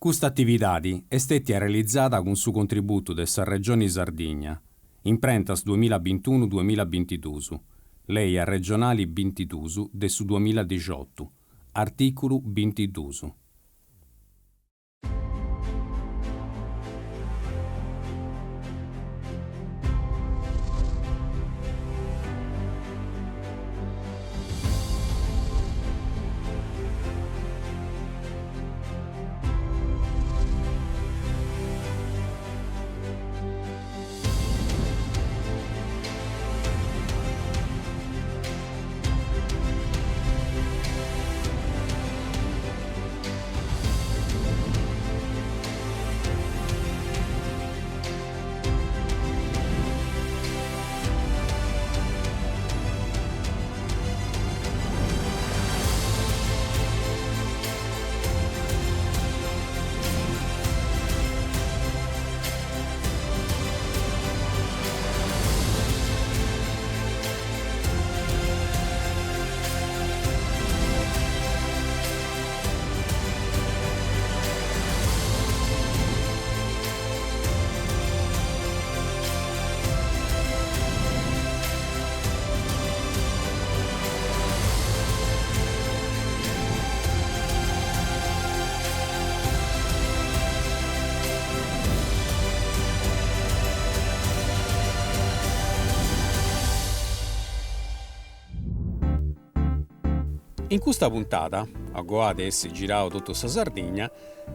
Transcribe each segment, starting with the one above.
Custa atividadi est stètia realizada cun su contributu de sa Regioni Sardigna, Imprentas duamilla bintunu duamilla bintiduus, Lei arregionali bintiduus de su duamilla dixiotu, artìculu bintiduus. In custa puntada, agoa de essi girau totu sa Sardigna,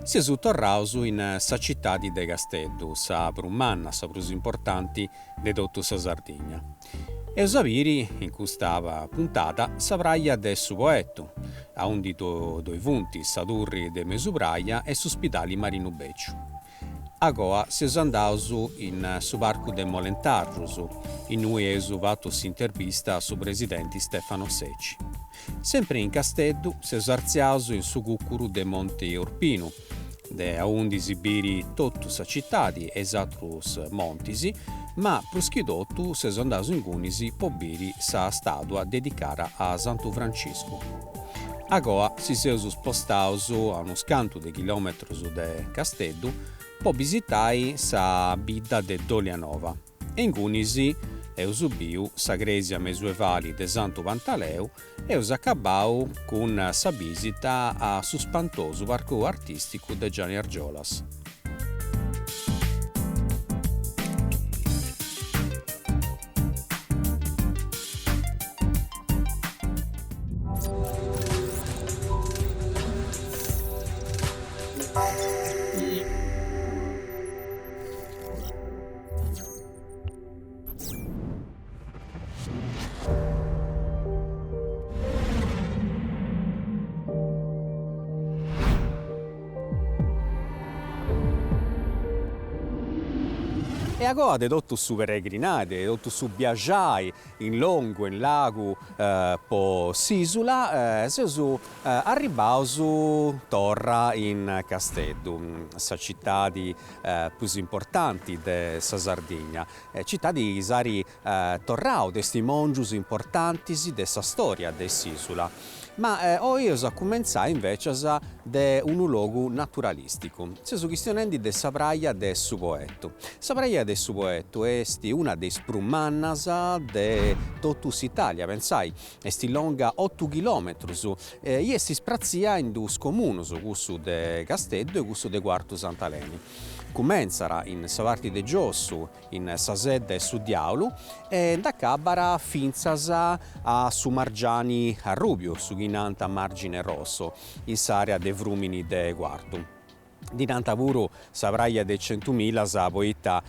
seus torraus in sa citadi de Casteddu, sa prus manna, sa prus importanti de totu sa Sardigna. Eus a biri, in custa puntada, sa praja de su Poetu, aundi ddoi funt sa turri de mesu praja e su spidali Marinu Beciu. Agoa seus andaus in su parcu de Molentargius, innui eus fatu s'interbista a su presidenti Stefano Secci. Sempri in Casteddu seus artziaus in su cùcuru de Monti Urpinu, de aundi si biri totu sa citadi e is atrus montis, ma prus chi totu seus andaus ingunis po biri sa stàtua dedicara a Santu Franciscu. Agoa si seus spostaus a unus cantu de chilòmetrus de Casteddu po bisitai sa bidda de Dolianova e ingunis eus biu sa crèsia mesuevali de Santu Pantaleu e eus acabau cun sa bìsita a su spantosu parcu artìsticu de Gianni Argiolas. E agoa de totu su peregrinai, de totu su biaxai in longu e in largu po s'isula, seus arribbaus torra in Casteddu, sa citadi prus importanti de sa Sardigna, citadi chi s'at torrau testimongius importantis de sa storia de s'isula. Ma oi eus a cumentzai invecias de unu logu naturalisticu. Seus chistionendi de sa praja de su Poetu. Sa praja de su Poetu est una de is prus mannas de totu s'Italia, pentzai, est longa otu chilometrus e est spratzia in duus comunus, cussu de Casteddu e cussu de Cuartu Sant'Aleni. Cumentzat in sa parti de giossu, in sa Sedda 'e su Diaulu e nd'acabat fintzas a su Margiani Arrubiu, su chi nant Margine Rosso, in s'area de Frumini de Cuartu. Ddi nant puru sa praja de centumilas poita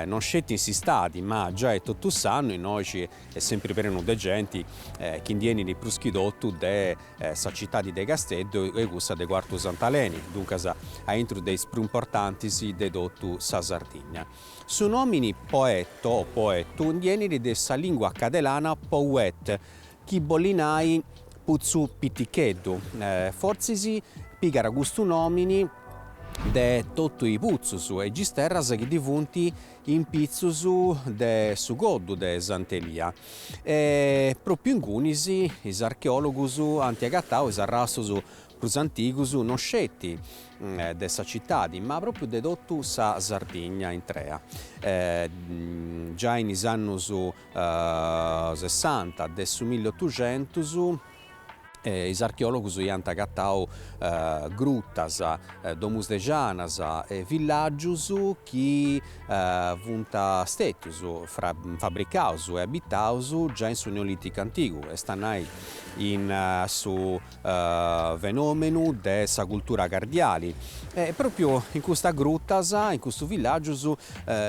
non sceti in s'istadi ma giai totu s'annu innoi est sempri prenu de genti chi ndi 'enit prus chi totu de sa citadi de Casteddu e cussa de Cuartu Sant'Aleni, duncas a intru de is prus importantis de totu sa Sardigna. Su nomini Poetto o Poetu ndi 'enit de sa lingua cadelana pouet, chi bollit nai putzu piticheddu, fortzis pigat custu nomini de totu is putzus e gisterras chi ddi funt in pitzus de su coddu de Sant'Elia e propriu ingunis is archeologus ant agatau is arrastus. prus antigus non sceti de sa citadi ma propriu de totu sa Sardigna intrea. Giai in is annus sessanta de su milliotuxentus is archeologus iant agatau grutas, domus de janas e villàgius chi funt stètius fabricaus e abitaus giai in su Neolìticu antigu, est a nai in su fenòmenu de sa cultura cardiali e pròpriu in custas grutas, in custus villàgius,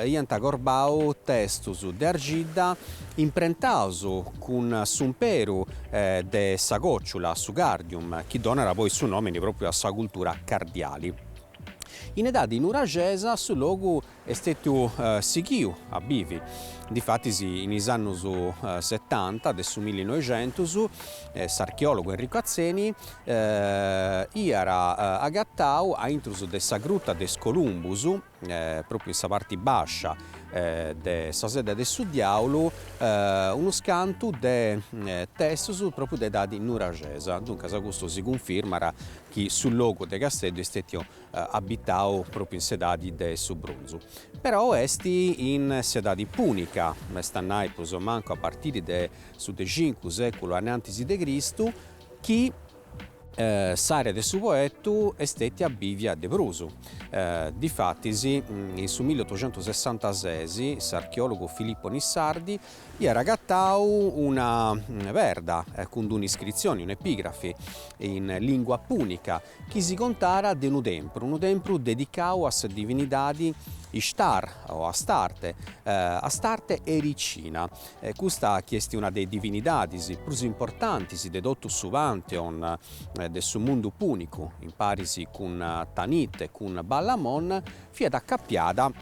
iant corbau testus de argidda imprentaus cun s'umperu de sa còciula, su cardium, chi donat poi su nòmini pròpriu a sa cultura cardiali. In edadi nuraxesa su logu est stètiu sighiu a bivi, difatis in is annus setanta de su millinoixentus s'archeòlogu Enrico Atzeni iat agatau a intrus de sa gruta de is Columbus, pròpriu in sa parti bàscia de sa Sedda de su Diàulu, unus cantu de testus pròpriu de edadi nuraxesa, duncas custu si cunfirmat chi su logu de Casteddu est stètiu abitau pròpriu in s'edadi de su brunzu. Però est in s'edadi pùnica, est a nai prus o mancu a partiri de su de cincu sèculu anantis de Cristu, chi s'àrea de su Poetu est stètia bìvia de prus. Difatis in su milliotuxentusessantases s'archeòlogu Filippo Nissardi iat agatau una perda cun d'un'iscritzioni, un'epigrafi in lìngua pùnica, chi si contara de unu tempru, unu tempru dedicau a sa divinidadi Ishtar o Astarte, Astarte Ericina. Custa chi est una de is divinidadis prus importantis de totu su pantheon de su mundu pùnicu, in paris cun Tanit e cun Baal Hamon, fiat acapiada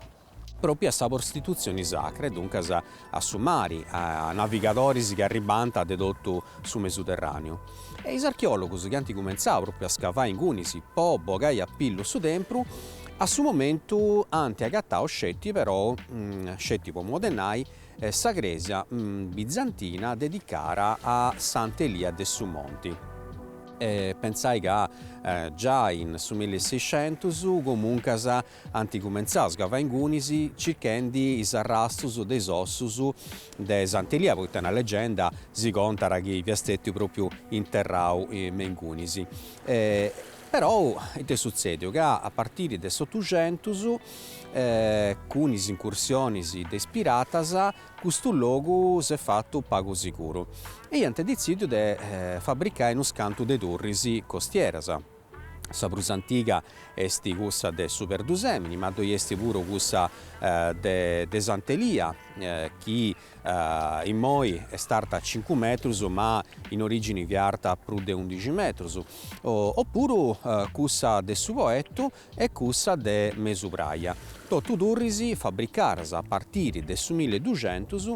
pròpiu a sa prostitutzioni sacra e duncas a su mari, a navigadoris chi arribànt de totu su Mesuterràneu. E is archeòlogus chi ant cumentzau pròpiu a scavai ingunis po bogai a pillu su tempru, a su momentu ant agatau sceti però, sceti po modu 'e nai, sa crèsia bizantina dedicara a Sant'Elia de su Monti. E pentzai ca giai in su milleseixentus comuncas Ant cumentzau a sgavai ingunis circhendi is arrastus de is ossus de Sant'Elia, poita una legenda si contat chi fiat stètiu pròpriu interrau me ingunis. Perou ita est sutzèdiu, ca a partiri de s'Otuxentus, cun is incursionis de is piratas, custu logu s'est fatu pagu siguru e iant detzìdiu de fabricai unus cantu de turris costieras. Sa prus antiga est cussa de su Perdusèmini, ma ddoi est puru cussa de de Sant'Elia, chi immoi est arta cincu metrus, ma in origini fiat arta prus de undixi metrus, opuru cussa de su Poetu e cussa de Mesu Praja, totu turris fabricadas a partiri de su milleduxentus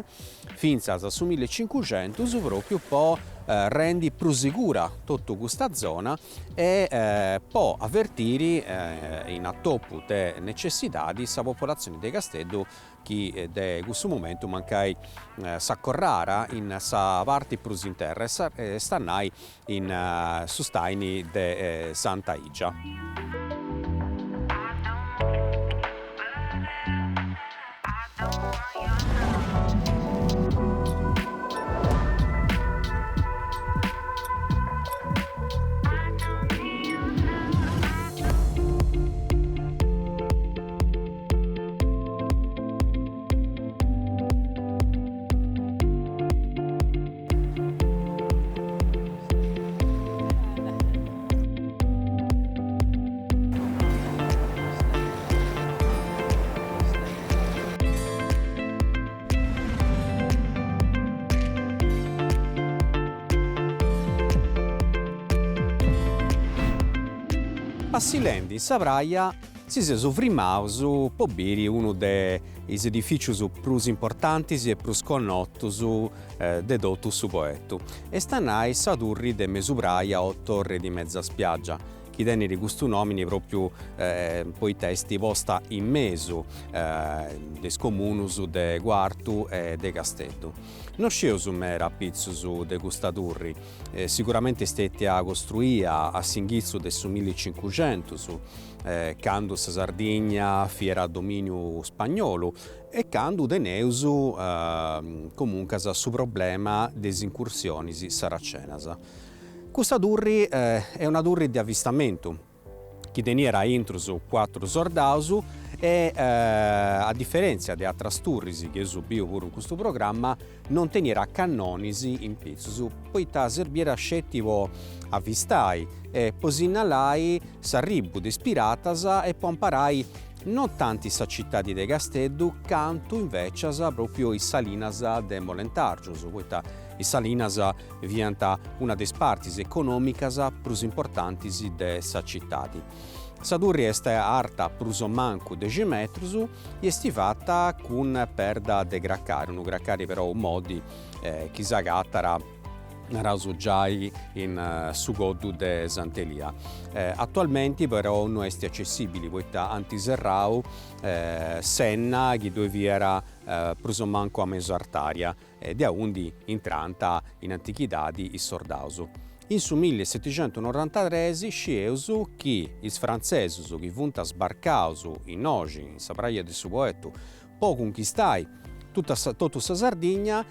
fintzas a su millecincuxentus pròpriu po rendi prus sigura totu custa zona e po avertiri in atopu de necessidadi sa popolatzioni de Casteddu chi de cussu momentu mancai s'acorrara in sa parti prus in terra, est a nai in su stàini de Santa Igia. Passillendi in sa praja Si seus frimaus po biri unu de is edifìcius prus importantis e prus connotus de totu su Poetu, est a nai sa Turri de Mesu Praja o Torre di Mezza Spiaggia. chi tenit custu nomini propriu poita est posta in mesu de is comunus de Cuartu e de Casteddu. No scieus mera apitzus de custa turri, siguramenti est stetia costruia a s'inghitzu de su millicincuxentus, candu sa Sardigna fiat dominiu spagnolu e candu teneus comuncas su problema de is incursionis saracenas. Custa turri est una turri de avistamentu chi teniat a intrus cuatru sordaus e a diferentzia de atras turris chi eus biu puru in custu programma non teniat cannonis in pitzus poita serbiat sceti po avistai e po sinnalai s'arribu de is piratas e po amparai non tanti sa citadi de Casteddu cantu invecias propriu is salinas de Molentargius, poita is salinas fiant una de is partis economicas prus importantis de sa citadi. Sa turri est arta prus o mancu dexi metrus i est fata cun perda de cracari, unu cracari però moddi chi s'agatat naraus giai in su coddu de Sant'Elia. Atualmenti però no est accessibili poita ant serrau s'enna chi ddoi fiat prus o mancu a mesu artaria de aundi intrant in antichidadi is sordaus. In su millisetixentunorantatres scieus chi is frantzesus chi funt sbarcaus innoxi in sa praja de su Poetu po cunchistai totu sa totu sa Sardigna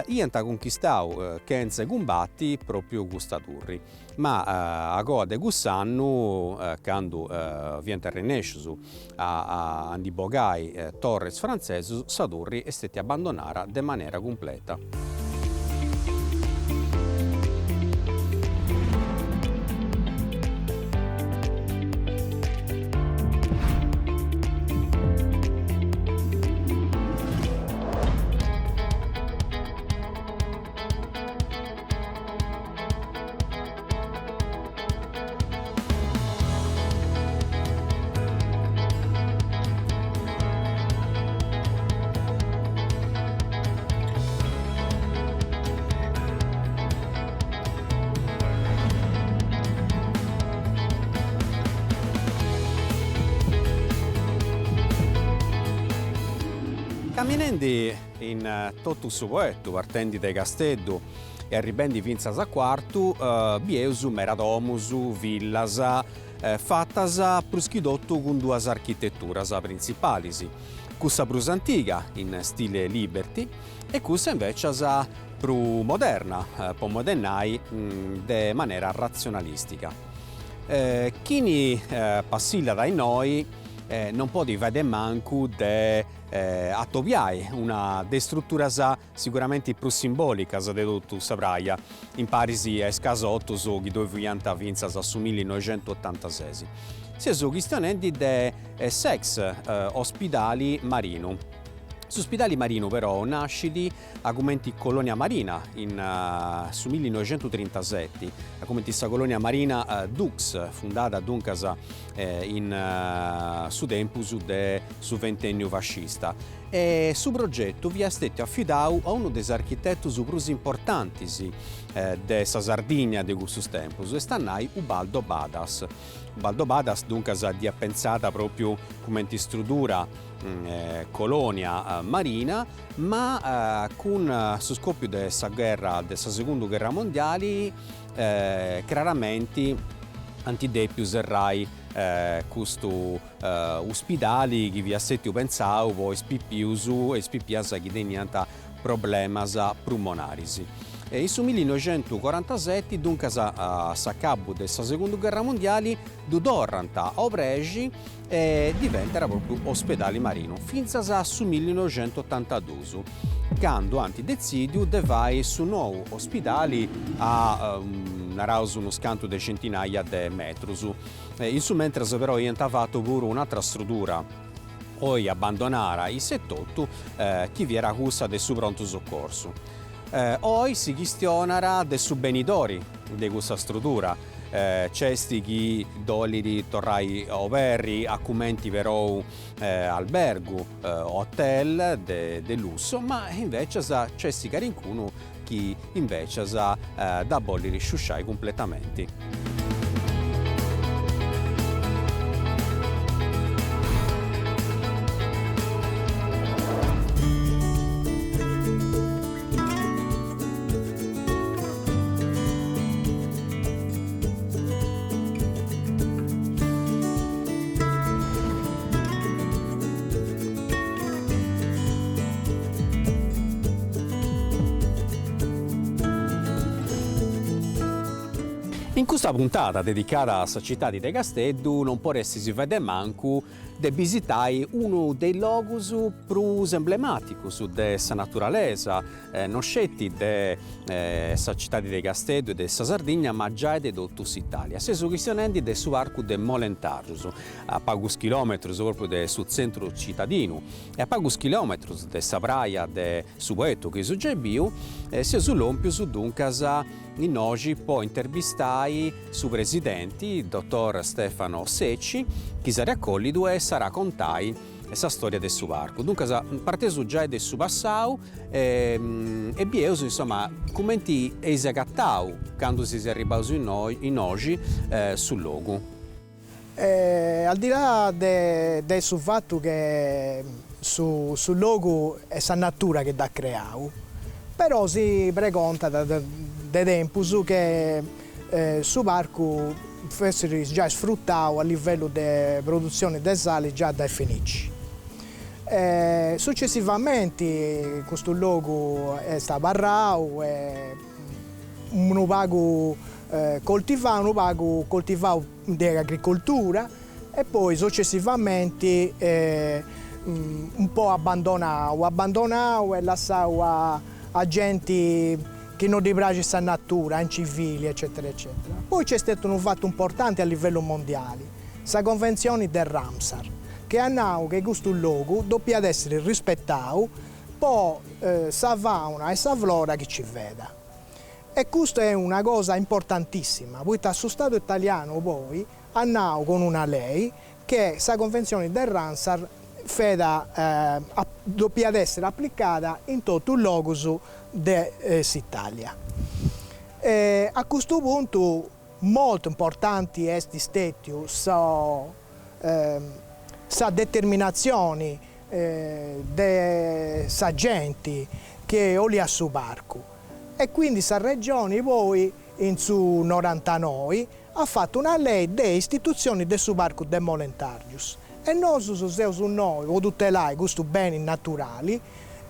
iant conchistau chentza 'e cumbati propriu custa turri, ma a coa de cuss'annu candu fiant arrennescius a ndi bogai torra is frantzesus sa turri est stetia abbandonara de manera cumpleta. Caminendi in totu su Poetu, partendi de Casteddu e arribendi fintzas a Cuartu, bieus mera domus, villas, fatas prus chi totu cun duas architeturas printzipalis, cussa prus antiga, in stile liberty, e cussa invecias prus moderna, po modu 'e nai, de manera ratzionalistica. Chini passillat innoi non podit fai de mancu de atobiai una de is struturas siguramenti prus simbòlicas de totu sa praja, in paris a is casotus chi ddoi fiant fintzas a su millinoixentuotantases. Seus chistionendi de s'ex ospidali marinu. S'uspidali marinu però nascit a cumenti colonia marina in su millinoixentutrintaseti, a cumenti sa colonia marina Dux, fundada duncas in su tempus de su ventènniu fascista e su progetu fiat stètiu afidau a unu de is architetus prus importantis de sa Sardigna de cussus tempus, est a nai Ubaldo Badas. Ubaldo Badas duncas dd'iat pentzada pròpriu cumenti strutura colonia marina, ma cun su scòpiu de sa gherra de sa segundu gherra mondiali craramenti ant dèpiu serrai custu uspidali chi fiat stètiu pentzau po is pipius e is pipias chi teniant problemas prumonaris. In su millinoixentucorantaseti, duncas a s'acabu de sa segundu gherra mundiali, ddu torrant a obrexi e diventat pròpriu ospedali marinu fintzas a su millinoixentuotantadus, candu ant detzìdiu de fai su nou ospidali a, naraus, unus cantu de centinaia de metrus. In su mentras però iant fatu puru un'atra strutura, oi abbandonara issa etotu, chi fiat cussa de su prontu soccorsu. Oi si chistionat de su benidori de cussa strutura, nc'est chi dd'olit torrai a oberri a cumenti perou albergu, hotel de lusso, ma invecias nc'est calincunu chi invecias dda bollit sciusciai cumpletamenti. In custa puntada dedicada a sa citadi de Casteddu non podestis fai de mancu de bisitai unu de is logus prus emblematicus de sa naturalesa, non sceti de sa citadi de Casteddu e de sa Sardigna ma giai de totu s'Italia. Seus chistionendi de su parcu de Molentargius, a pagus chilometrus propriu de su tzentru citadinu e a pagus chilometrus de sa praja de su Poetu chi eus giai biu, seus lompius duncas innoxi po interbistai su presidenti, dottor Stefano Secci, chi s'at acollidu e s'at a contai sa storia de su parcu. Duncas parteus giai de su passau e bieus insoma cumenti eis agatau candu seis arribbaus innoxi su logu. Al di là de su fatu che su logu est sa natura chi dd'at creau, però si pregontat de tempus che su parcu fessit giai sfrutau a livellu de produtzioni de sali giai dae Fenici. Successivamenti custu logu est abarrau e unu pagu coltivau, unu pagu coltivau de agricoltura e poi successivamenti un po' abbandonau, abbandonau e lassau a a genti chi no ddi praxit sa natura, incivili eccetera eccetera. Poi nc'est stetiu unu fatu importanti a livellu mondiali, sa conventzioni de Ramsar, chi at nau che custu logu dopiat essiri rispetau po sa fauna e sa flora chi ci feda. E custa est una cosa importantissima, poita su Stadu italianu poi at nau cun una lei che sa Conventzioni de Ramsar feda dopiat essiri aplicada in totu is logus de s'Italia. E a custu puntu moltu importanti est stetiu sa sa determinatzioni de sa genti chi 'oliat su parcu e quindi sa Regioni poi in su norantanoi at fatu una lei de istitutzioni de su parcu de Molentargius e nosus seus innoi po tutelai custu beni naturali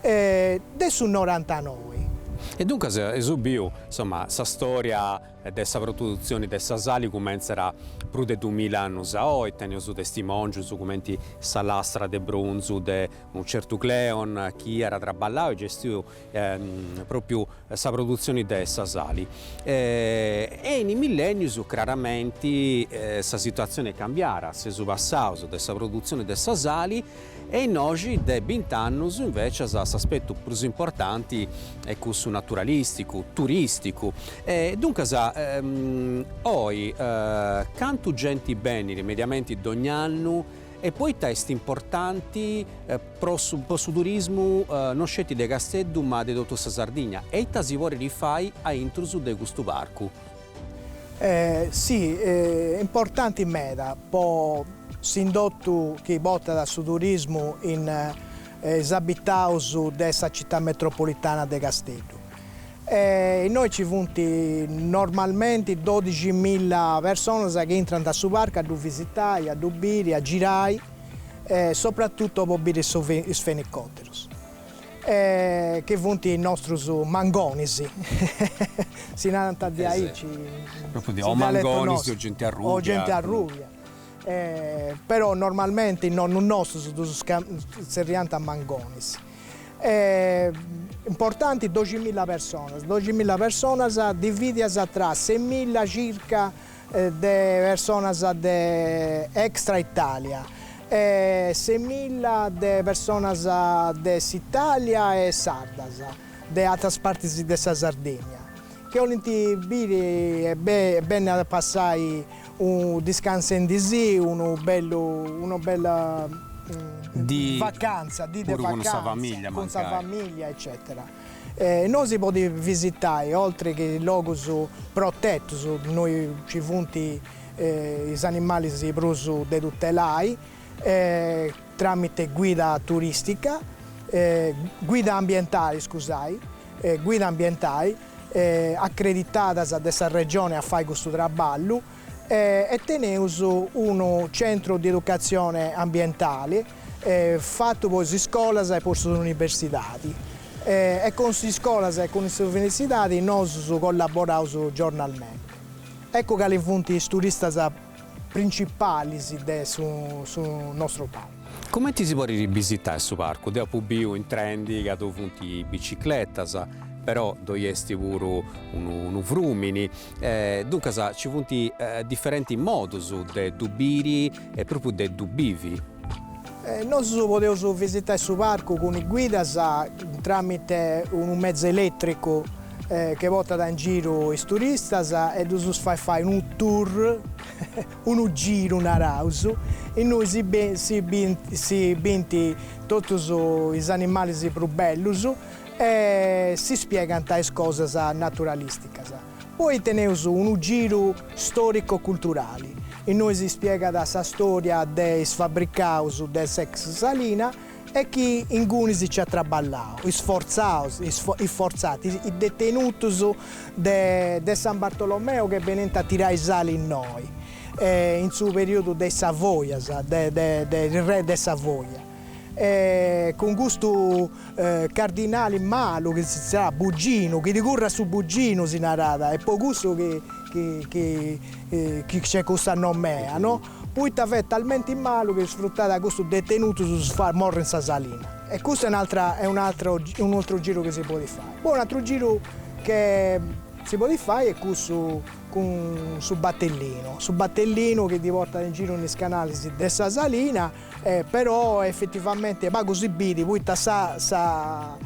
de su norantanoi. E duncas eus biu, insoma, sa storia de sa produtzioni de sa sali cumentzat prus de dumila annus a oi, teneus testimòngius cumenti sa lastra de brunzu de unu certu Cleon chi iat traballau e gestiu pròpriu sa produtzioni de sa sali. E in is millènnius craramenti sa situatzioni est cambiada, seus passaus de sa produtzioni de sa sali e innoxi de bint'annus invècias s'aspetu prus importanti est cussu naturalisticu, turisticu. E duncas oi cantu genti benit mediamenti dogn'annu e poita est importanti pro su po su turismu non sceti de Casteddu ma de totu sa Sardigna e ita si podit fai a intrus de custu parcu? Si, importanti meda po s'indottu chi portat su turismu in is abitaus de sa città metropolitana de Casteddu. Innoi ci funt normalmenti dodiximilla personas chi intrant a su parcu a ddu visitai, a ddu biri, a girai e soprattutto po biri is fenicotterus. Chi funt is nostrus mangonis, si narant diaici in su dialettu nostru, o genti arrubia, o genti arrubia, però normalmenti is nonnus nostrus ddus tzerriant mangonis. Importanti doximilla personas, doximilla personas dividias tra semilla circa de personas de extra Italia e semilla de personas de s'Italia e sardas de atras partis de sa Sardigna chi 'olint biri e benni a passai unu discansendisì unu bellu una bella vacanza dì de vacanza cun sa familia eccetera. Innoi si podit visitai, oltre chi logus protetus, innoi nci funt is animalis prus de tutelai, tramite guida turistica, guida ambientali, iscusai, guida ambientali, acreditadas de sa Regione a fai custu traballu, e teneus unu centru di educatzione ambientali fatu po is iscolas e po s'universidadi e cun is iscolas e cun s'universidadi nosus collaboraus giornalmente. Eccu cali funt is turistas principalis de su su nostru parcu. Cumenti si podit bisitai su parcu? Deu apu biu intrendi ca ddoi funt bicicletas, però ddoi est puru unu unu frumini, duncas nci funt diferentis modus de ddu biri e propriu de ddu bivi. Nosu podeus visitai su parcu cun is guidas tramite unu mezzu eletricu che portat in giru is turistas e ddus fait fai unu tour, unu giru naraus, innui si si bint si bint totus is animalis prus bellus e si spiegant is cosas naturalisticas. Poi teneus unu giru storico-culturali, innui si spiegat sa storia de is fabbricaus de s'ex Salina e chi ingunis nci at traballau, is fortzaus, is forzati, is detenutus de de San Bartolomeo che beniant a tirai sali innoi, in su periodu de is Savoias, de de de is re de Savoia. E cun custu cardinali malu chi si zerriat Buginu, chi ti currat su buginu si narat, e po cussu chi chi chi chi nc'est custa nomea, no? Poita fiat talmenti malu chi sfrutat custus detenutus ddus fai morri in sa salina. E custu est un'altra est un'altro un'atru giru chi si podit fai. Poi un'atru giru che si podit fai est cussu cun su batellinu, su batellinu chi ti portat in giru in is canalis de sa salina Però efetivamente pagu si bidi poita sa sa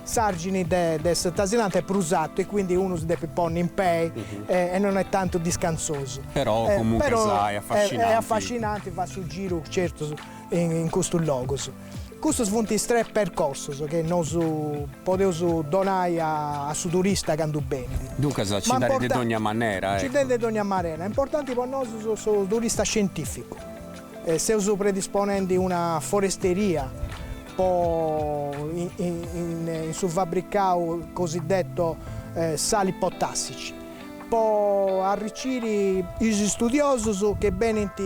s'argini de de Tassinanta est prus artu e quindi unu si depit ponni in pei e non est tantu discansosu. Però comuncas est affascinanti. Est affascinanti fai su giru certu in custus logus. Custus funt is tres percorsus chi nosu podeus donai a su turista candu benit. Duncas nci nd'at de dogna manera. Nci nd'est de dogna manera. Importanti po nosu su turista scientificu. Seus predisponendi una foresteria po in su fabbricau cosiddetto sali potassici po arriciri is istudiosus che benint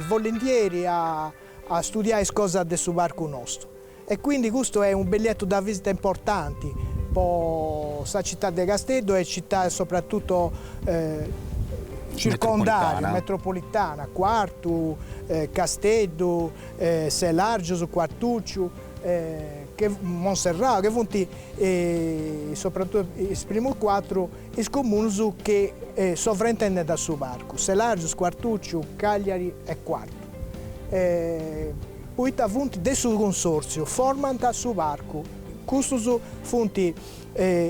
volentieri a studiai is cosas de su parcu nostu e quindi custu est unu bigliettu da visita importanti po sa città de Casteddu e città soprattutto circondariu, metropolitana, Cuartu, Casteddu, Selargius, Cuartucciu, che Monserrau, che funt soprattutto is primus cuatru is comunus chi sovrintendent a su parcu, Selargius, Cuartucciu, Cagliari e Cuartu. Poita funt de su Consortziu, formant su parcu. Custus funt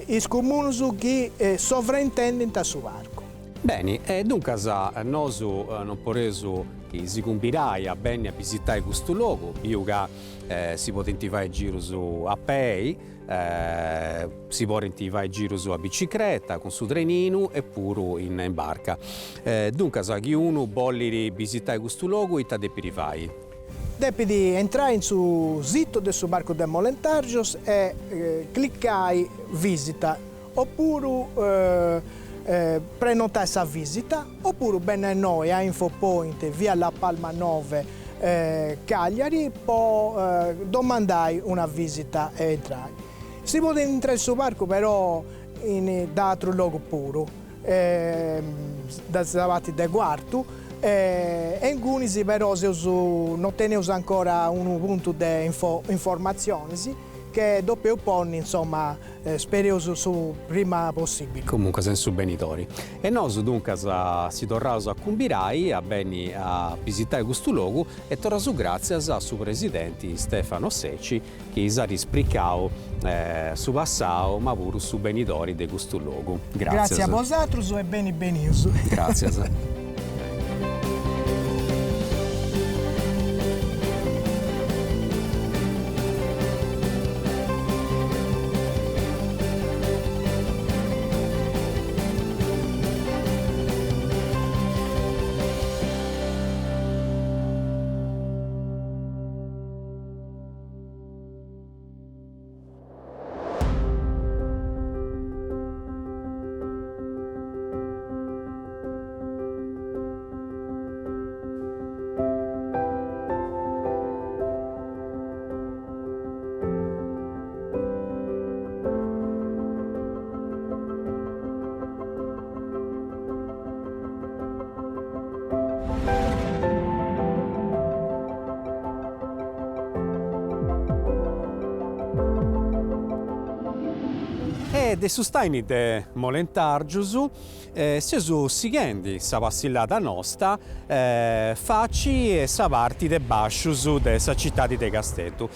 is comunus chi sovraintendint a su parcu. Beni, e duncas nosu non podeus chi si cumbirai a benni a bisitai custu logu, biu ca si podint fai girus a pei, si podint fai girus a bicicreta, cun su treninu e puru in barca. Duncas chi unu bollit bisitai custu logu ita depit fai? Depit intrai in su situ de su Parcu de Molentargius e clicai Visita opuru prenotai sa visita opuru benni a innoi a Infopoint via La Palma nove Cagliari po domandai una visita e intrai. Si podit intrai in su parcu però in da atrus logus puru, de sa parti de Cuartu e ingunis però seus no teneus ancora unu puntu de informatzionis che depeus ponni insoma spereus su prima possibili. Comuncas in su benidori. E nosu duncas si torraus a cumbirai a benni a bisitai custu logu e torraus gràtzias a su presidenti Stefano Secci chi s'at spricau su passau ma puru su benidori de custu logu. Gràtzias. Gràtzias a bosatrus e beni benius. Gràtzias. De su stàini de Molentàrgius seus sighendi sa passillada nosta faci a sa parti de bàscius de sa citadi de Casteddu.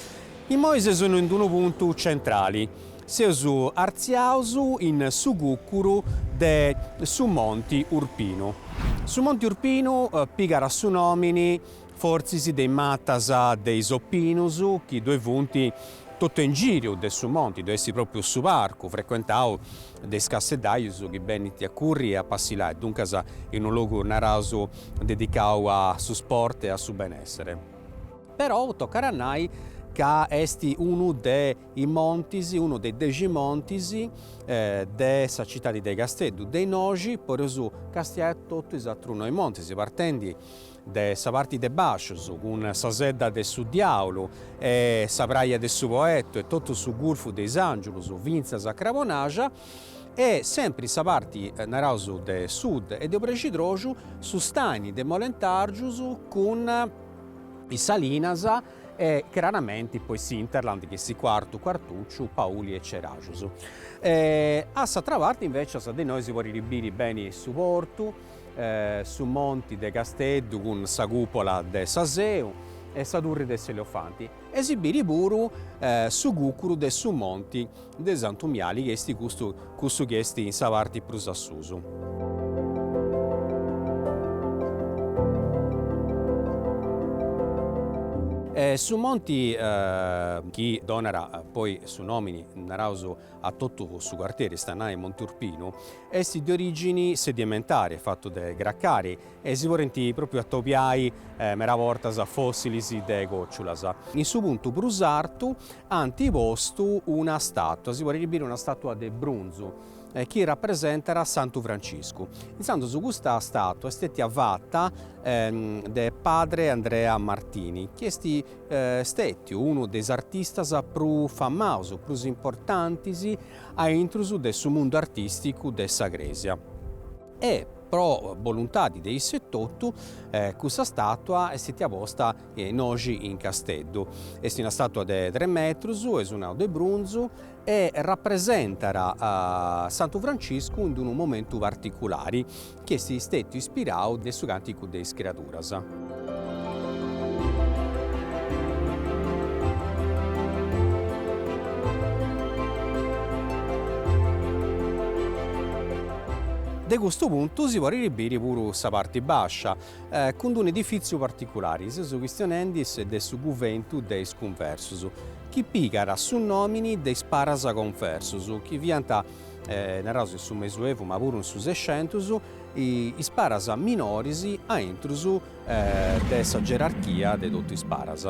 Immoi seus in unu puntu centrali, seus artziaus in su cùcuru de su Monti Urpinu. Su Monti Urpinu pigat su nòmini fortzis de is matas de is opinus chi ddoi funt totu in giriu de su monti, ddoi est pròpriu su parcu frecuentau de is casteddajus chi benint a curri e a passillai, duncas in unu logu naraus dedicau a su sport e a su benessere. Però tocat a nai ca est unu de is montis, unu de is dexi montis de sa citadi de Casteddu, de innoxi podeus castiai totu is atrus noi montis, partendi de sa parti de bàscius, cun sa Sedda de su Diàulu e sa Praja de su Poetu e totu su Gurfu de is Àngiulus fintzas a Crabonaxa, e sempri in sa parti, naraus, de sud e de Obrexidroxu, su stàini de Molentàrgius cun is Salinas e craramenti poi s'hinterland chi est Cuartu, Cuartùciu, Pauli e Ceraxus. A s'atra parti invècias de innoi si podit biri beni su portu, su monti de Casteddu cun sa cùpola de sa Seu e sa turri de s'Eleofanti e si biri puru su cùcuru de su monti de Santu Miali chi est custu cussu chi est in sa parti prus a susu. Su monti chi donat poi su nomini, naraus, a totu su cuartieri, est a nai Monti Urpinu, est de origini sedimentari, fatu de gracari e si podint propriu atobiai meda bortas fossilis de còciulas. In su puntu prus artu ant postu una statua, si podit biri una statua de brunzu, chi rapresentat Santu Franciscu. Intzandus custa statua est stètia fata de padre Andrea Martini, chi est stètiu unu de is artistas prus famaus, prus importantis a intrus de su mundu artìsticu de sa crèsia. E pro boluntadi de issu etotu custa stàtua est stètia posta innoxi in Casteddu. Est una stàtua de tres metrus, eus nau de brunzu, e rapresentat Santu Franciscu in unu momentu particulari chi est stètiu ispirau de su Cànticu de is Creaduras. De custu puntu si podit biri puru sa parti bàscia, cun d'unu edifìtziu particulari, seus chistionendi de su Guventu de is Cunversus, chi pigat su nòmini de is paras conversus, chi fiant, naraus in su Mesuevu ma puru in su Sescentus, is paras minoris a intrus de sa gerarchia de totu is paras.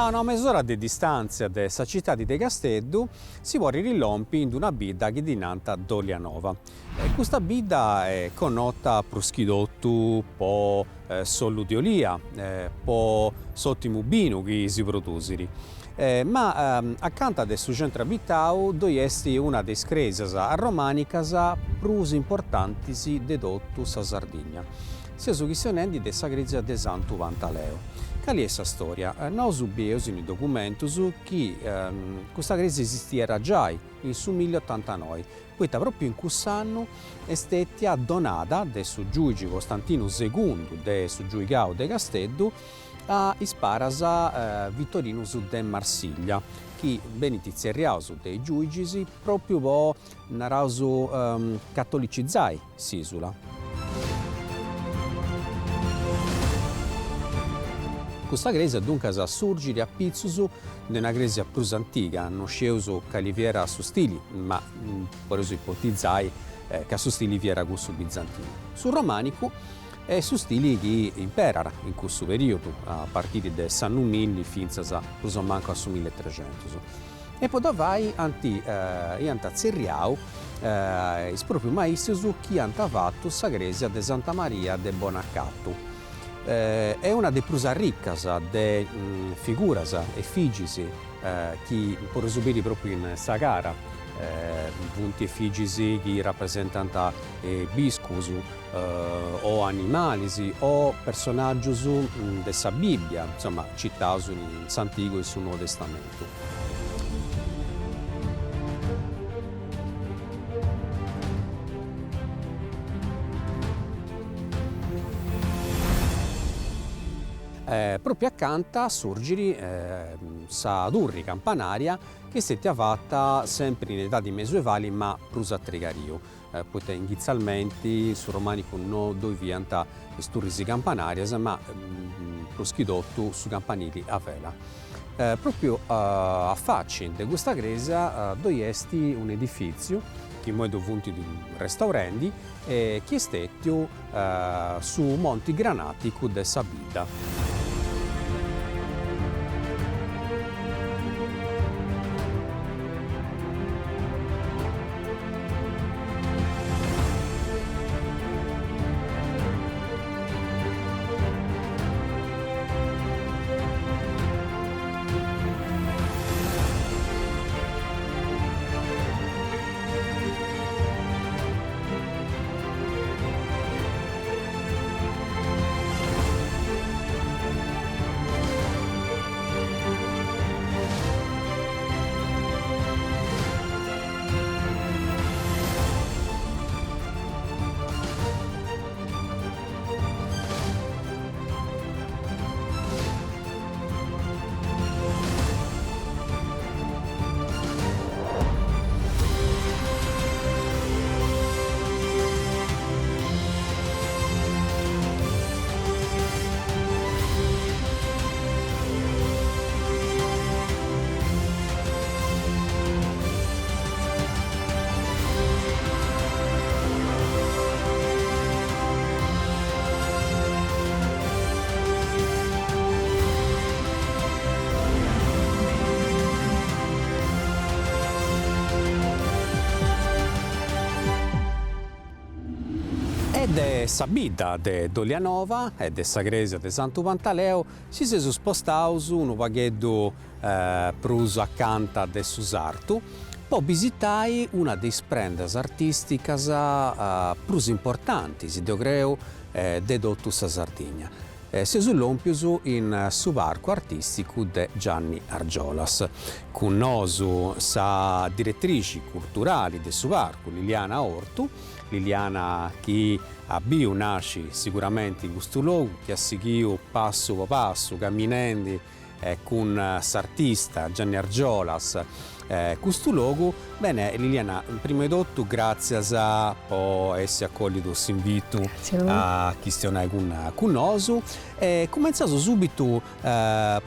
A una mesora de distàntzia de sa citadi de Casteddu si podit lompi in una bidda chi ddi nant Dolianova. Custa bidda est connota prus chi totu po s'ollu de olia, po s'òtimu binu chi si produsit, ma acanta de su centru abitau ddoi est una de is crèsias arromànicas prus importantis de totu sa Sardigna. Seus chistionendi de sa crèsia de Santu Pantaleo. Cali est sa stòria? Nosu bieus in is documentus chi custa crèsia esistiat giai in su milliotantanoi, poita pròpiu in cuss'annu est stètia donada de su giùigi Costantinu Segundu de su Giuigau de Casteddu a is paras Vitorinus de Marsiglia, chi benint tzerriaus de is giùigis pròpiu po, naraus, cattolicizai s'ìsula. Custa crèsia duncas surgit a pitzus de una crèsia prus antiga, no scieus cali fiat su stili, ma podeus ipotizai ca su stili fiat cussu bizantinu. Su romànicu est su stili chi imperat in cussu perìodu, a partiri de s'annu milli fintzas prus o mancu a su milletrecentus. E po dda fai ant iant tzerriau is proprius maistus chi ant fatu sa crèsia de Santa Maria de Bonacatu. Est una de prus arricas de figuras, efigis, chi podeus biri propriu in sa cara, funt efigis chi rapresentant biscus o animalis o personaggius de sa Bibbia, insoma citaus in s'Antigu e in su Nou Testamentu. Propriu acanta surgit sa turri campanaria chi est stetia fata sempri in edadi mesuevali ma prus a trigariu. poita inghitzalmenti in su romanicu no ddoi fiant is turris campanarias ma prus chi totu su campanili a vela. Propriu a faci de custa cresia ddoi est un'edifitziu chi immoi ddu funt restaurendi e chi est stetiu su monti granaticu de sa bidda. E de sa bidda de Dolianova e de sa crèsia de Santu Pantaleo si seus spostaus unu pagheddu prus acanta de su sartu po bisitai una de is prendas artìsticas prus importantis, deu creu, de totu sa Sardigna. Seus lòmpius in su Parcu Artìsticu de Gianni Argiolas. Cun nosu sa diretrici culturali de su parcu, Liliana Ortu, Liliana chi at biu nasci siguramenti custu logu, chi at sighiu passu po passu, caminendi cun s'artista Gianni Argiolas custu logu. Bene Liliana, prima 'e totu gràtzias po essi acollidu s'invitu a chistionai cun cun nosu e cumentzaus subitu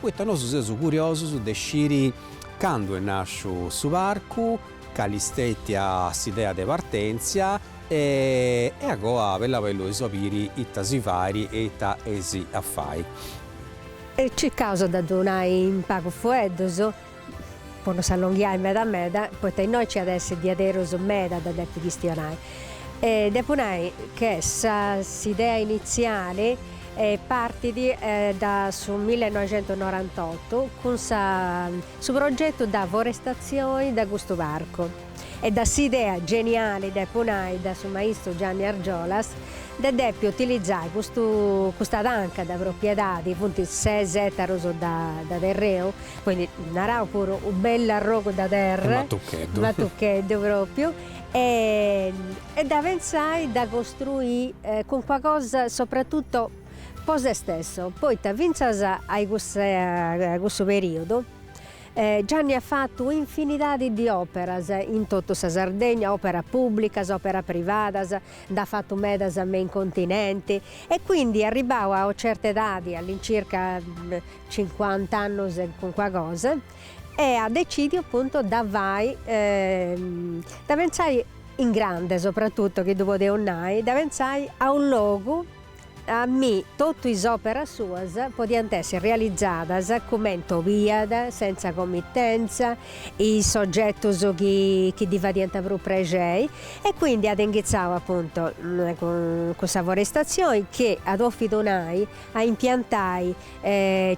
poita nosu seus curiosus de sciri candu est nàsciu su parcu, cali est stètia s'idea de partèntzia e e agoa bellu bellu eus a biri ita si fait e ita eis a fai. E circaus de ddu nai in pagus fueddus, po no s'allonghiai meda meda, poita innoi nci at essi diaderus meda de depi chistionai. E depu nai che sa s'idea initziali partit da su millenoixentunorantotu cun sa su progetu da forestatzioni de custu parcu e da s'idea geniali, depu nai, de su maistu Gianni Argiolas de depi utilizai custu custa tanca de propriedadi, funt ses etarus de terreu, quindi narau puru u' bellu arrogu de terra, Matucheddu. Matucheddu propriu, e e da pentzai da costruì calincuna cosa soprattutto po se stesso, poita fintzas a cussa cussu periodu Gianni at fatu infinidadi di operas in totu sa Sardegna, operas publicas, operas privadas, nd'at fatu medas me in continenti e quindi arribau a una certa edadi, all'incirca cincuant'annus e calincuna cosa, e at decidiu appuntu de fai, de pentzai in grande soprattutto, chi ddu podeus nai, de pentzai a unu logu. A mi totu is òperas suas podiant essi realizadas cumenti 'oliat, sentza comitenza, is sogetus chi chi ddi fadiant prus prexei e quindi at inghitzau apuntu cun sa forestatzioni chi at 'ofidu nai a impiantai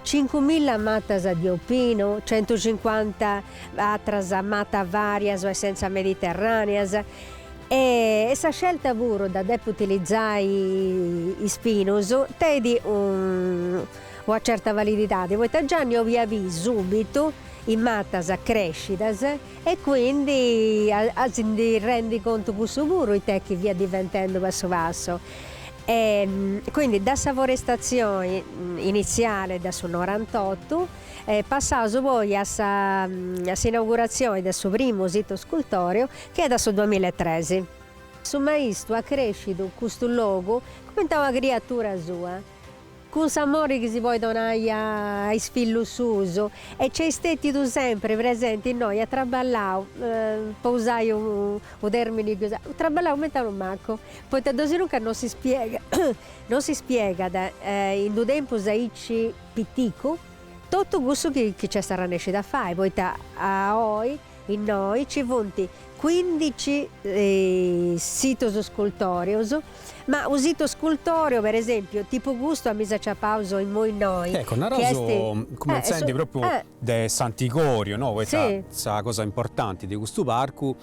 cincumilla matas di opinu, centucincuanta atras matas varias o essentzas mediterraneas e sa scelta puru de depi utilizai is pinus tenit una certa valididadi, poita Gianni 'oliat biri subitu is matas crescidas e quindi a si ndi rendi contu cussu puru ita est chi fiat diventendu passu passu. E quindi da sa forestazioni iniziale de su norantotu passaus poi a sa a s'inaugurazioni de su primu situ scultoreo chi est de su duamillaetresi. Su maistu at crescidu custu logu cumenti a una criatura sua Cun s'amori chi si podit donai a is fillus suus e c'est stetidu sempri presenti innoi at traballau, po usai unu termini chi usat, at traballau cumenti a unu macu, poita dosinuncas non si spiegat non si spiegat in d'u tempus aici piticu totu cussu chi chi c'est arrannescidu a fai, poita a oi innoi ci funt cuindici situs scultoreus Ma u situ scultoreo, per esempiu, tipu custu a mi s'aciapaus immoi innoi, Ecco, naraus, cumentzendi propriu de s'antigoriu, no, poita sa cosa importanti de custu parcu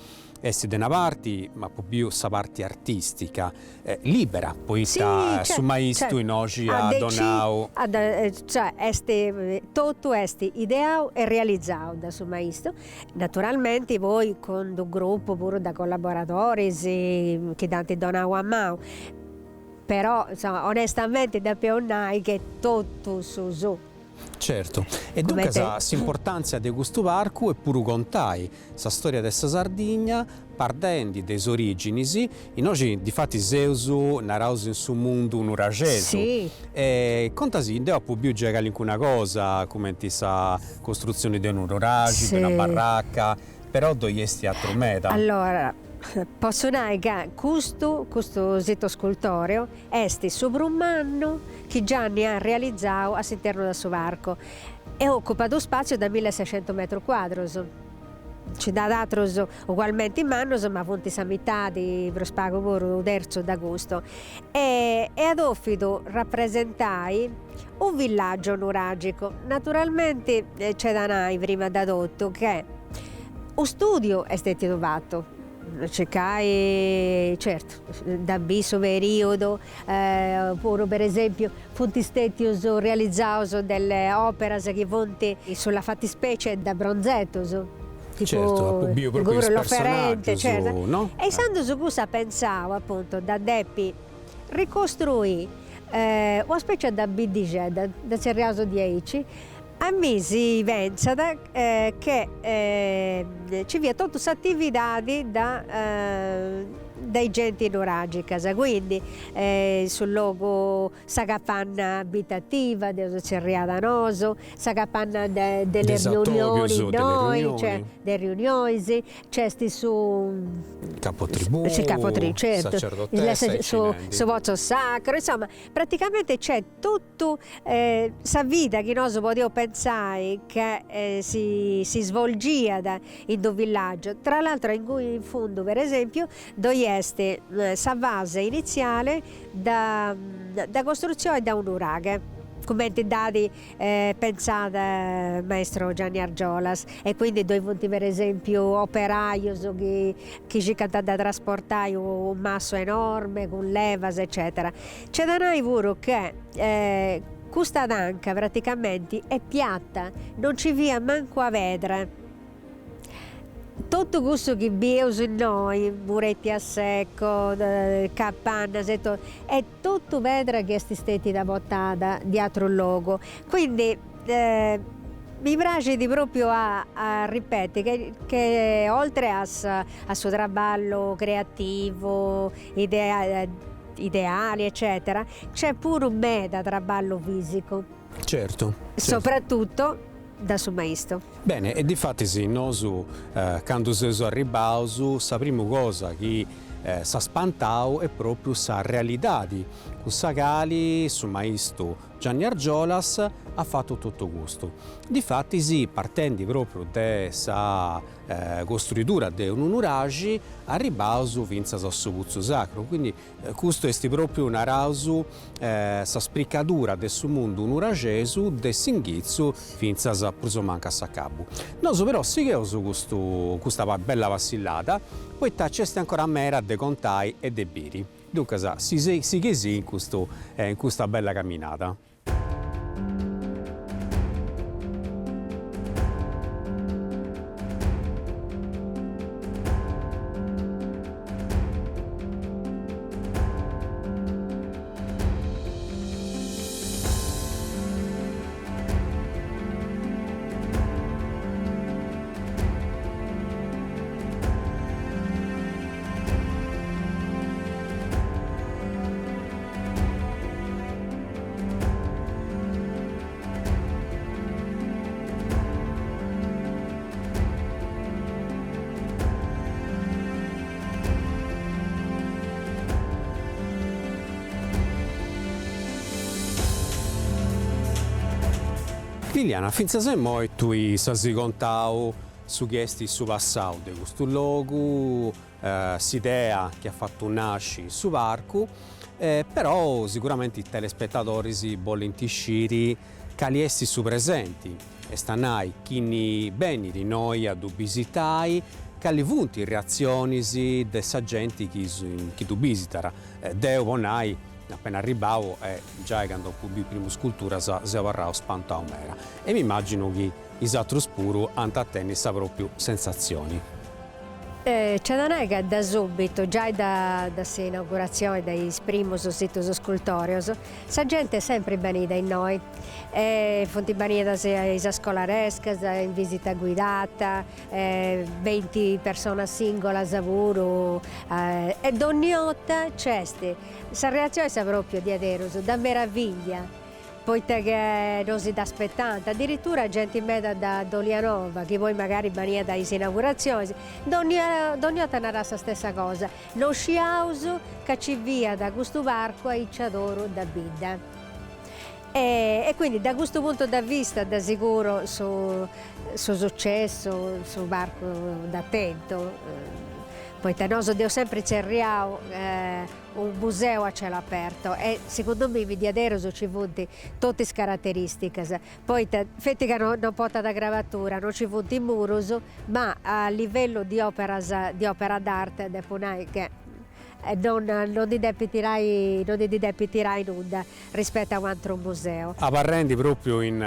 est de una parti, apu biu sa parti artistica, libera, poita su maistu innoxi at donau. Cioè est totu est ideau e realizau da su maistu Naturalmenti poi cun d'u gruppu puru de collaboradoris chi dd'ant donau a manu, però insoma onestamenti depeus nai che totu su suu. Certu, e duncas s'importantzia de custu parcu est puru contai sa storia de sa Sardigna partendi de is originis, innoxi difatis seus, naraus in su mundu nuraxesu, e contasì, deu apu biu giai calincuna cosa cumenti sa Costrutzioni de unu nuraxi, de una barraca, però ddoi est atru meda. Allora, potzu nai ca custu, custu situ scultoreo est su prus mannu chi Gianni at realizau a s'internu de su parcu e ocupat unu spatziu de millesescentus metrus cuadrus. Nci nd'at atrus ugualmenti mannus ma funt sa mitadi, prus pagu puru, unu terzu de custu. E at 'ofidu rapresentai u villaggio nuragico. Naturalmenti c'est da nai prima de totu che u studiu est stetidu fatu, circai certu de biri su periodu, puru per esempiu funt stetius realizaus delle operas chi funt sulla fattispecie de bronzetus, tipu Certu, apu biu propriu is personaggius, no? E intzandus cussu at pentzau apuntu de depi ricostrui una specie de biddixedda, dda tzerriaus diaici, a mi si pentzat che ci fiat totu s'atividadi de de is genti nuragicas, quindi su logu Sa capanna abitativa, dd'eus tzerriada nosu, sa capanna de de le riunioni innoi, cioè de riunionis, nc'est su Capotribù, su capotribù, certu, sacerdotessa, su su pozzo sacro, insoma praticamente nc'est totu sa vida chi nosu podeus pentzai che si si svolgiat in d'u villaggiu, tra l'altro ingui in fundu per esempiu ddoi est sa fase iniziale de costrutzione de unu nuraghe, cumenti dd'at pentzada maestro Gianni Argiolas e quindi ddoi funt per esempiu operaius chi chi circant de trasportai unu massu enorme cun levas eccetera. Nc'est de nai puru che custa tanca praticamenti est piatta, non nci fiat mancu una pedra Totu cussu chi bieus innoi, muretti a secco, capannas e totu, est totu pedra chi est stetia portada de atru logu. Quindi mi praxit propriu a a ripeti che che oltre a a su traballu creativu, ideali eccetera, nc'est puru meda traballu fisicu. Certu. Soprattutto da su maistu. Bene, e difatis nosu candu seus arribbaus sa primu cosa chi s'at spantau est propriu sa realidadi. cun sa cali su maistu Gianni Argiolas at fatu totu custu. Difatis partendi propriu de sa costruidura de unu nuraxi arribbaus fintzas a su putzu sacru, quindi custu est propriu naraus sa spricadura de su mundu nuraxesu de s'inghitzu fintzas prus o mancu a s'acabu. Nosu però sigheus custu custa bella passillada poita nc'est ancora meda de contai e de biri. Duncas sigheisì in custu in custa bella caminada. Liliana, fintzas a immoi tui s'asi contau su chi est su passau de custu logu, s'idea chi at fatu nasci su parcu, però siguramenti is telespetadoris bolint sciri cali est su presenti, est a nai chini benit innoi a ddu bisitai, cali funt is reatzionis de sa genti chi chi ddu bisitat. Deu po nai, apena arribbau e giai candu apu biu is primus sculturas seu abarrau spantau meda e mi immaginu chi is atrus puru ant a tenni sa propriu sensatzioni. Nc'est da nai ca da subitu, giai da da s'inauguratzioni de is primus situs scultoreus, sa genti est sempri benida innoi e funt benidas is scolarescas in visita guidata, benint personas singolas puru e donni 'orta nc'est sa reatzioni est sa propriu diaderus, da meraviglia poita che no si dd'aspetant, addirittura genti meda da Dolianova chi poi magari beniat a is inauguratzionis, dònnia dònnia 'orta narat sa stessa cosa, no sciaus ca ci fiat custu parcu aici adoru de bidda. E quindi da custu puntu de vista de siguru su su successu su parcu dd'at tentu, poita nosu dd'eus sempri tzerriau Unu museu a cielo aperto e segundu mimi diaderus ci funt totu is carateristicas, poita feti ca non portat crabatura, non ci funt murus, ma a livellu di operas di opera d'arte depu nai che non non ddi depit tirai non ddi depit tirai nudda rispetto a u'atru museu. Abarrendi propriu in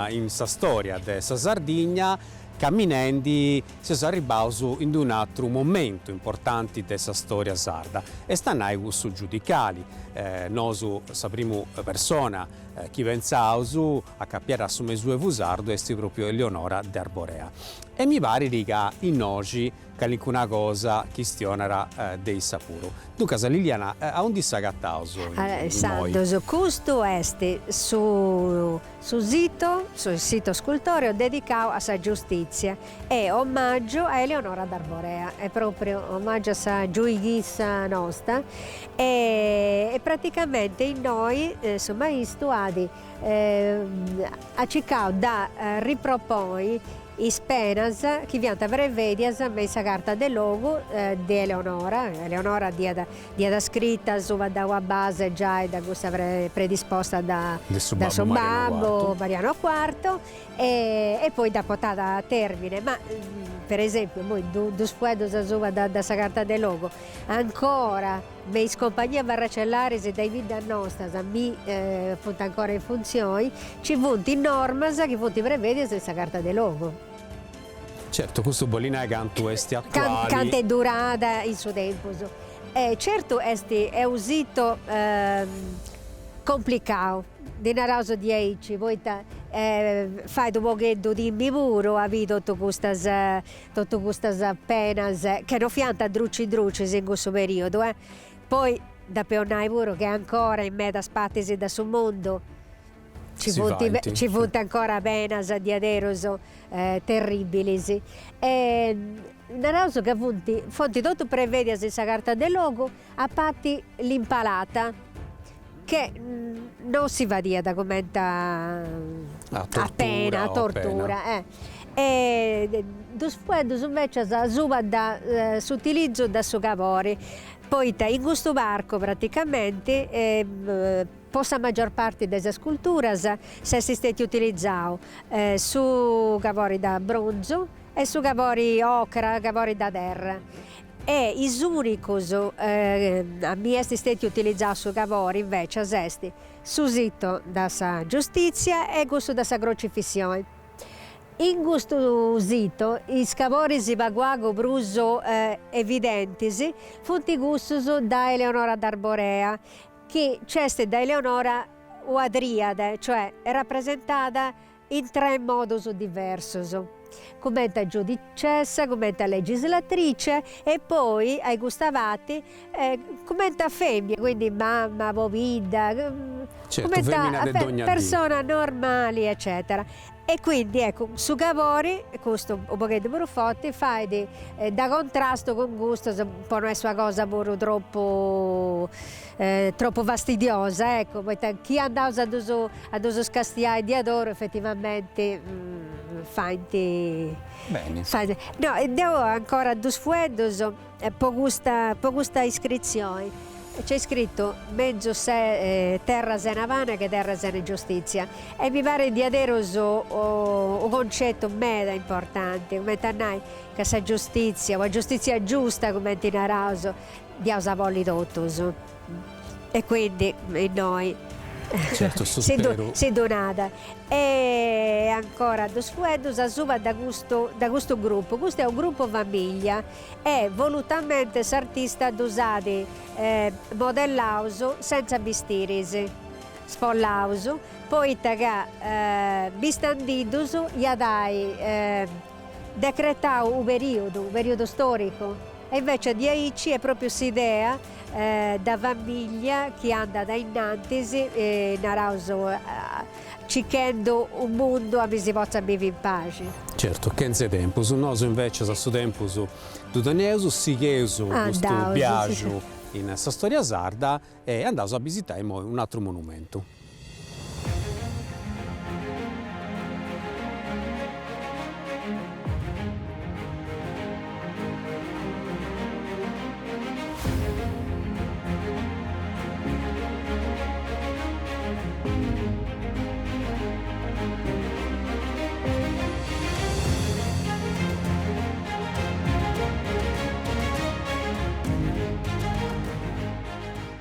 in sa storia de sa Sardigna, caminendi Seus arribbaus in d-un'atru momentu importanti de sa storia sarda, est a nai cussu giudicali. Nosu sa primu persona chi pentzaus acapiada a su Mesuevu sardu est propriu Eleonora de Arborea e mi parit ca innoxi calincuna cosa chistionat de issa puru. Duncas Liliana, aundi s'agataus immoi? Intzandus, custu est su Su sito, su sito scultoreo dedicau a sa giustìtzia e omàgiu a Eleonora d'Arborea, est pròpriu omàgiu a sa giuighissa nosta e praticamente innoi su maistu at at circau de ripropoi is penas chi fiant prevedias me in sa Carta de Logu de Eleonora, Eleonora dd'iat dd'iat scrita asuba de una base giai de cussa predisposta da da su babbu Mariano Quarto e poi dd'at portada a termine, ma per esempiu immoi dus fueddus asuba de sa Carta de Logu, ancora me is compagnias barracellaris de is biddas nostras mi funt ancora in funtzioni, nci funt normas chi funt prevedias in sa Carta de Logu. Certu, custu bolit nai cantu est atuali. Cantu est durada in su tempus. E certu est est unu situ complicau, ddi naraus diaici, poita fait u' pogheddu timmi puru a biri totu custas totu custas penas che no fiant druci drucis in cussu periodu eh. Poi depeus nai puru che ancora in medas partis de su mundu Ci funt ci funt ancora penas diaderus terribilis e naraus ca funt funt totu prevedias in sa Carta de Logu a parti l'impalata. Che non si fadiat cumenti a pena, a tortura. E dus fueddus invecias asuba de s'utilizzu de su cabori, poita in custu parcu praticamenti po sa maggior parti de sas sculturas s'est stetiu utilizau su cabori de bronzu e su cabori ocra, cabori de terra E is unicus aundi est stetiu utilizau su cabori invecias est su situ de sa Giustizia e cussu de sa Crocifissioni. In custu situ is caboris pagu pagu prus evidentis funt cussus de Eleonora d'Arborea, chi nc'est de Eleonora una triade, cioè est rapresentada in tres modus diversus, cumenti a giudicessa, cumenti a legislatrice e poi a custa parti cumenti a femmina, quindi mamma, pobidda, cumenti a persona normali eccetera. E quindi eccu su cabori, custu u' pogheddu prus forti, fait de contrastu cun custus po no essi una cosa puru tropu tropu fastidiosa, eccu, poita chi andaus a ddus a ddus castiai diadoru efetivamenti faint Beni. Faint. No, deu ancora dus fueddus po custa po custa iscritzioni. Nc'est scritu menzus terra sena pane che terra sena giustizia e mi parit diaderus u' concetu meda importanti, cumenti a nai ca sa giustizia, una giustizia giusta cumenti naraus, dd'iaus a bolli totus e quindi innoi Certu, su speru. Si ddu nat. E ancora dus fueddus asuba de custu de custu gruppu, custu est u' gruppu famiglia e volutamente s'artista ddus at modellaus senza bistiris, spollaus, poita ca bistendiddus iat ai decretau u' periodu, u' periodu storicu E invece diaici est pròpiu s'idea de famìllia chi andat a innantis, naraus, circhendu unu mundu aundi si potzat bivi in paxi. Certu, chentze tempus. Nosu invecias a su tempus ddu teneus, sigheus custu biaxu in sa storia sarda e andaus a bisitai immoi un'atru monumentu.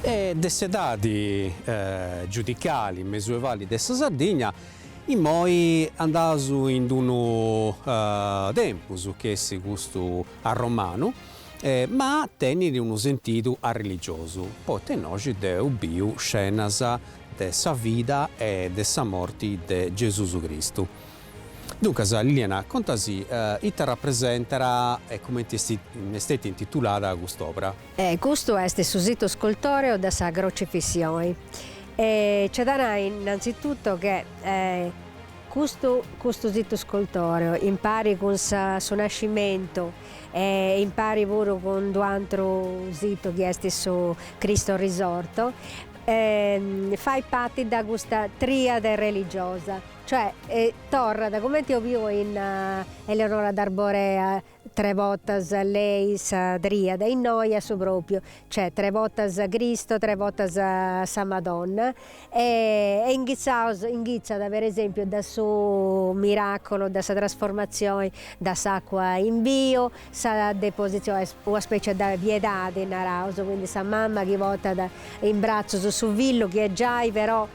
E de s'edadi giudicali mesuevali de sa Sardigna, immoi andaus in d'unu tempus chi est custu arromanu, ma tenit unu sentidu arreligiosu, poita innoxi deu biu scenas de sa vida e de sa morti de Gesus Cristu. Duncas, Liliana, contasì ita rapresentat e cumenti est stètia intitulada cust'òbera. Custu est su situ scultoreo de sa Crocifissioni. E nc'est da nai innanzitutto che custu custu situ scultoreo, impari cun sa su Nascimentu e impari puru cun d'u atru situ chi est su Cristo Risorto, fait parti de custa triade religiosa Cioè, torrat, cumenti eus biu in Eleonora d'Arborea, tre bortas lei sa triade, innoi est su propriu, cioè tre bortas Cristo, tre bortas sa Madonna e inghitzaus, inghitzat per esempiu da su miracolo, da sa trasformatzioni da s'acua in binu, sa deposizioni est una specie de piedadi naraus, quindi sa mama chi portat in bratzus su fillu chi est giai però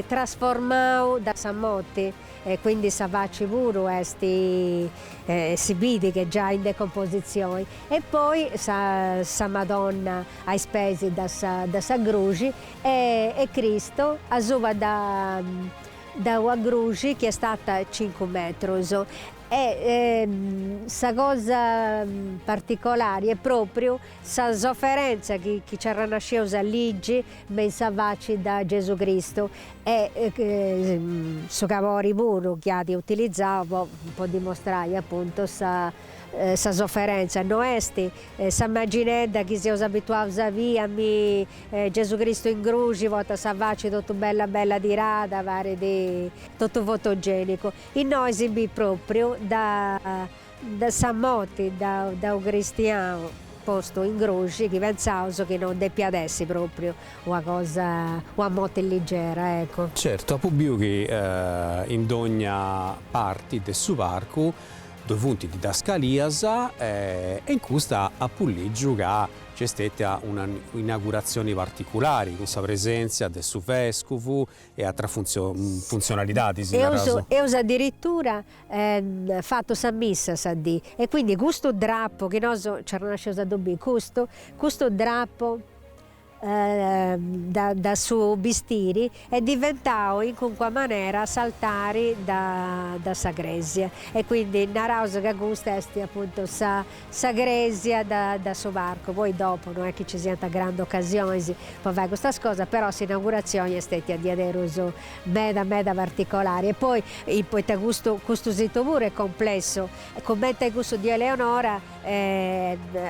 trasformau da sa morti e quindi sa faci puru est si bidi che giai in decomposizioni e poi sa sa Madonna a is peis de sa de sa gruxi e Cristo asuba de de una gruxi chi est arta cincu metrus. E sa cosa particolari est propriu sa sofferenza chi nci arrannasceus a ligi me in sa faci de Gesù Cristu e su cabori puru chi at utilizau po dimostrai apuntu sa sa sofferenza. No est sa maginedda chi seus abituaus a biri a mi Gesù Cristu in gruxi portat sa faci totu bella bella tirada, parit totu fotogenicu. Innoi si bit propriu da da sa morti de u cristianu postu in gruxi chi pentzaus chi non depiat essi propriu una cosa, una morti ligera, ecco. Certu, apu biu chi in dogna parti de su parcu ddoi funt didascalias e in custa apu lìgiu ca nc'est stètia una inauguratzioni particulari cun sa presèntzia de su vèscuvu e atras funtzionalidadis, naraus. Eus adiritura fatu sa missa sa dì e quindi custu drapu chi nosu nci arrannasceus a ddu biri, custu, custu drapu da su bistiri est diventau in calincuna manera s'altari de sa cresia e quindi naraus ca custa est apuntu sa sa cresia de su parcu, poi dopu no est chi ci siant grandu ocasionis po fai custas cosas, però s'inauguratzioni est stetia diaderus meda meda particolari e poi poita custu custu situ puru est complessu, cumenti cussu di Eleonora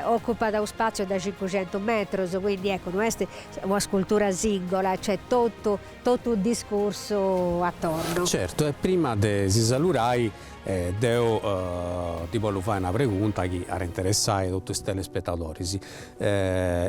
ocupat unu spaziu de cincucentus metrus, quindi eccu no est una scultura singola, nc'est totu totu unu discursu attorno. Certu, e prima de si salurai deu ti bollu fai una pregunta chi at a interessai totu is telespetadoris.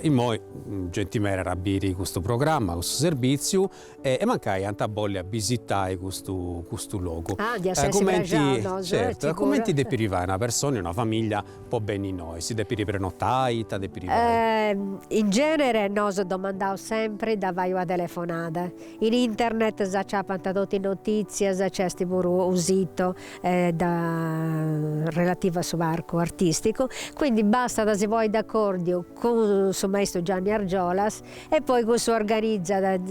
Immoi genti meda at a biri custu programma, custu serbìtziu e mancai ant a bolli a bisitai custu custu logu. Ah, diat essi prexau nosu, Certu, e cumenti depit fai una persona, una famiglia po benni innoi? Si depit prenotai, ita depit fai? In genere nosu domandaus sempri de fai una telefonada. In internet s'aciapant totu is notitzias, nc'est puru unu situ relativu a su parcu artisticu, quindi bastat a si ponni d'acordiu cun su maistu Gianni Argiolas e poi cussu organizat,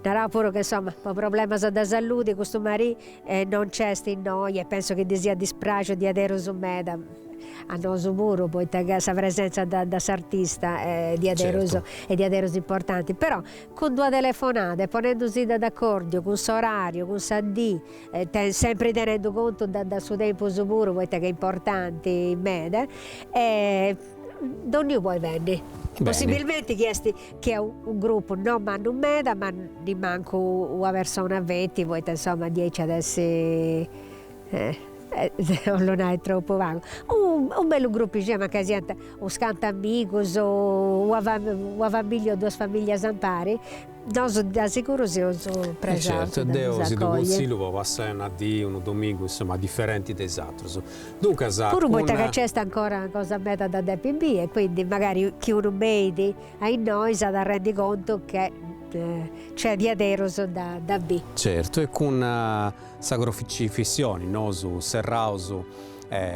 naraus puru ca insoma po problemas de saludi custu merì non nc'est innoi e penso chi ddi siat dispraxiu diaderus meda, a nosu puru, poita ca sa presenza de s'artista est diaderus est diaderus importanti, però cun d'una telefonada e ponendusì de acordiu cun s'orariu, cun sa dì, sempri tenendu contu de su tempus puru, poita ca est importanti meda, e donniunu podit benni. Possibilmenti chi est chi est unu gruppu no mannu meda, ma nimancu una persona feti, poita insoma diaici at essi 'ollu nai tropu pagu, unu bellu gruppixeddu, mancai siant unus cantu amigus, una familia o duas familias impari, nosu de seguru seus prexaus de ddus acolli. Certu, deu si ddu consillu po passai una dì, unu domingu, insoma, diferenti de is atrus. Duncas, Puru poita ca nc'est ancora cosa meda de depi biri e quindi magari chi unu benit a innoi s'at a rendi contu che nc'est diaderus de biri. Certu, e cun sa crocifissioni nosu serraus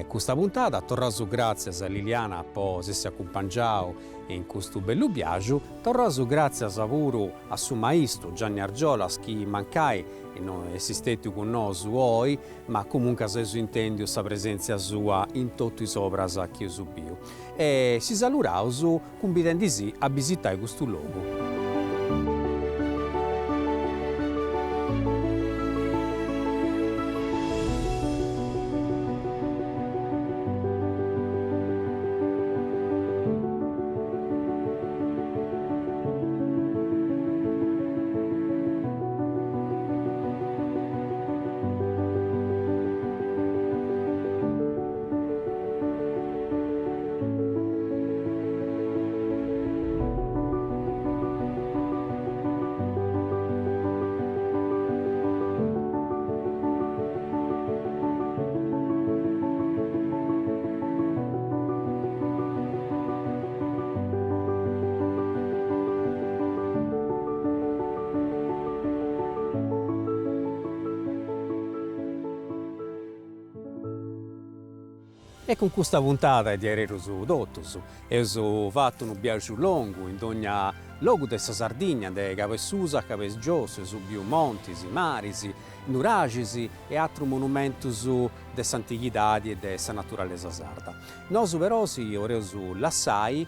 custa puntada, torraus gràtzias a Liliana po s'essi acumpangiau in custu bellu biaxu, torraus gràtzias puru a su maistu Gianni Argiolas chi mancai no essi stetiu cun nosu oi, ma comuncas eus intendiu sa presèntzia sua in totu is obras chi eus biu. E si saluraus cumbidendisì a bisitai custu logu. E cun custa puntada est diaderus totus. Eus fatu unu biaxu longu in dogna logu de sa Sardigna, de Cabesusu a Cabesgiossu, eus biu montis, maris. nuraxis e atrus monumentus de s'antighidadi e de sa naturalesa sarda. Nosu però si 'oleus lassai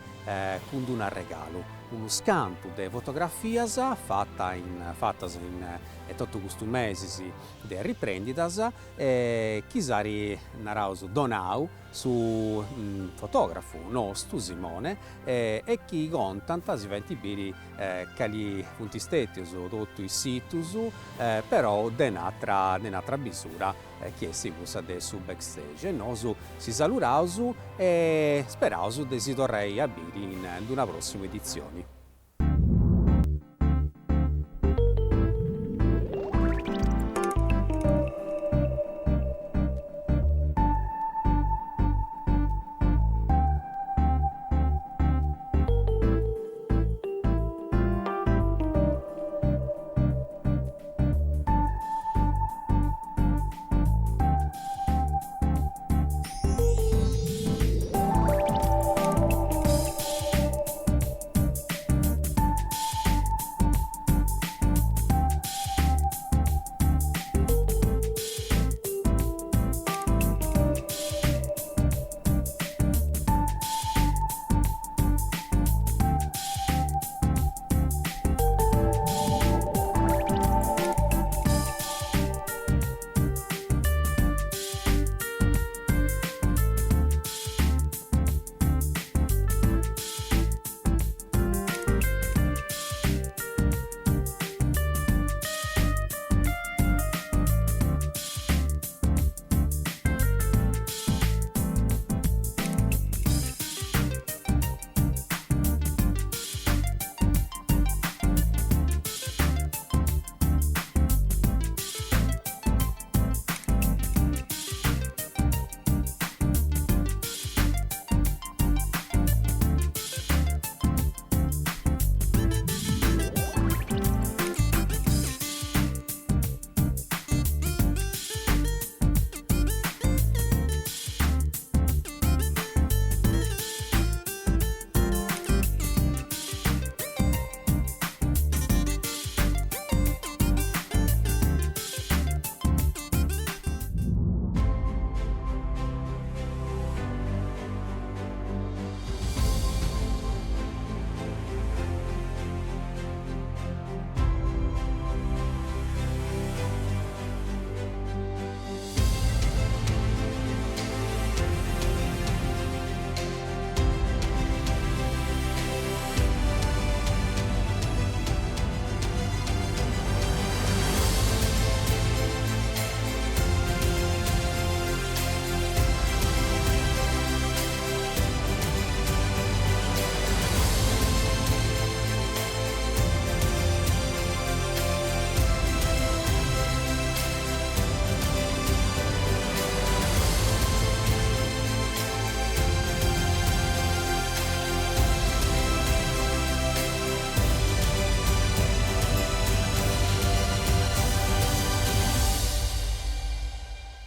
cun d'unu arregalu, unus cantu de fotografias fata in fatas in totu custus mesis de riprendidas chi s'at naraus donau su fotografu nostu Simone e chi contant, si faint biri cali funt stetius totu is situs, però de un'atra de un'atra bisura chi est cussa de su backstage. E nosu si saluraus e speraus de si torrai a biri in d'una prossima editzioni.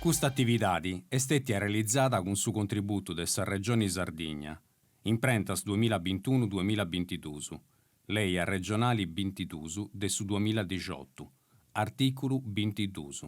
Custa atividadi est stètia realizada cun su contributu de sa Regioni Sardigna, Imprentas duamilla bintunu duamilla bintiduus, Lei arregionali bintiduus de su duamilla dixiotu, artìculu bintiduus.